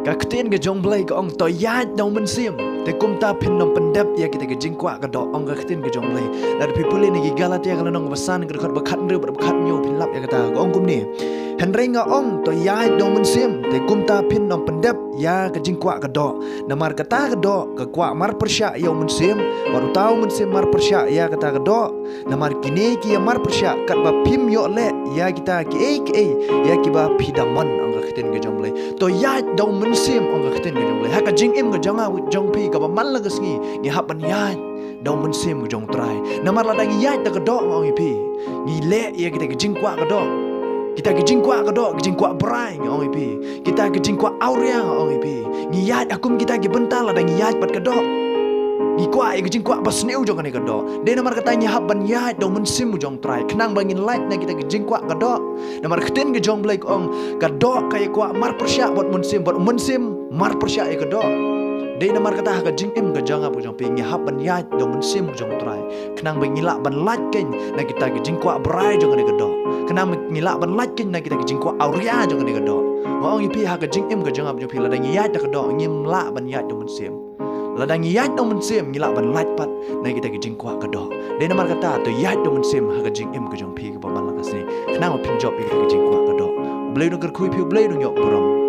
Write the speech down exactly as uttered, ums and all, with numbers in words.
Ka ktien ka jong Blei ka ong to ïaid da u mynsiem. Te kumta phin ym pyndep ïa kita ki jingkwah ka doh, ong ka ktien ka jong Blei. Lada phi pule na ki Galatia ka lynnong ba san ka dkhot ba khathynriew bad ba khathynñiew phin lap ïa kata ka ong kumne. Hynrei nga ong to ïaid da u mynsiem. Te kumta phin ym pyndep ïa ka jingkwah ka doh. Namar kata ka doh ka kwah mar pyrshah ïa u mynsiem. Bad uta u mynsiem mar pyrshah ïa kata ka doh. Namar kine ki ïa mar pyrshah katba phim ïoh leh ïa kita kiei kiei ïa kiba phi da mon, ong ka ktien ka jong Blei. To ïaid da u mynsiem, ong ka ktien ka jong Blei. Ha ka jingim ka jong nga jong phi kaba man la ka sngi ngi hap ban ïaid da u mynsiem ka jong u Trai. Namar lada ngi ïaid da ka doh nga ong ïa phi, ngi leh ïa kita ki jingkwah ka doh. Kita ki jingkwah ka doh, ki jingkwah brai nga ong ïa phi. Kita ki jingkwah awria nga ong ïa phi. Ngi ïaid ha kum kita ki bynta lada ngi ïaid bad ka doh. Ngi kwah ïa ki jingkwah ba sniew jong kane ka doh. Dei namar kata ngi hap ban ïaid da u mynsiem u jong u Trai khnang ba ngin lait na kita ki jingkwah ka doh. Namar ka ktien ka jong Blei ka ong ka doh ka ïa kwah mar pyrshah bad u mynsiem, bad u mynsiem mar pyrshah ïa ka doh. Dei namar kata ha ka jingim ka jong nga bad jong phi ngi hap ban ïaid da u mynsiem u jong u Trai khnang ba ngi lah ban lait kein na kita ki jingkwah brai jong kane ka doh. Khnang ba ngi lah ban lait kein na kita ki jingkwah awria jong kane ka doh. Nga ong ïa phi ha ka jingim ka jong nga bad jong phi lada ngi ïaid da ka doh ngim lah ban ïaid da u mynsiem. Lada ngi ïaid da u mynsiem ngi lah ban lait pat na kita ki jingkwah ka doh. Dei namar kata to ïaid da u mynsiem ha ka jingim ka jong phi kaba man la ka sngi khnang ba phin jop ïa kita ki jingkwah ka doh. U Blei u dang kyrkhu ïa phi, u Blei u dang ïoh burom.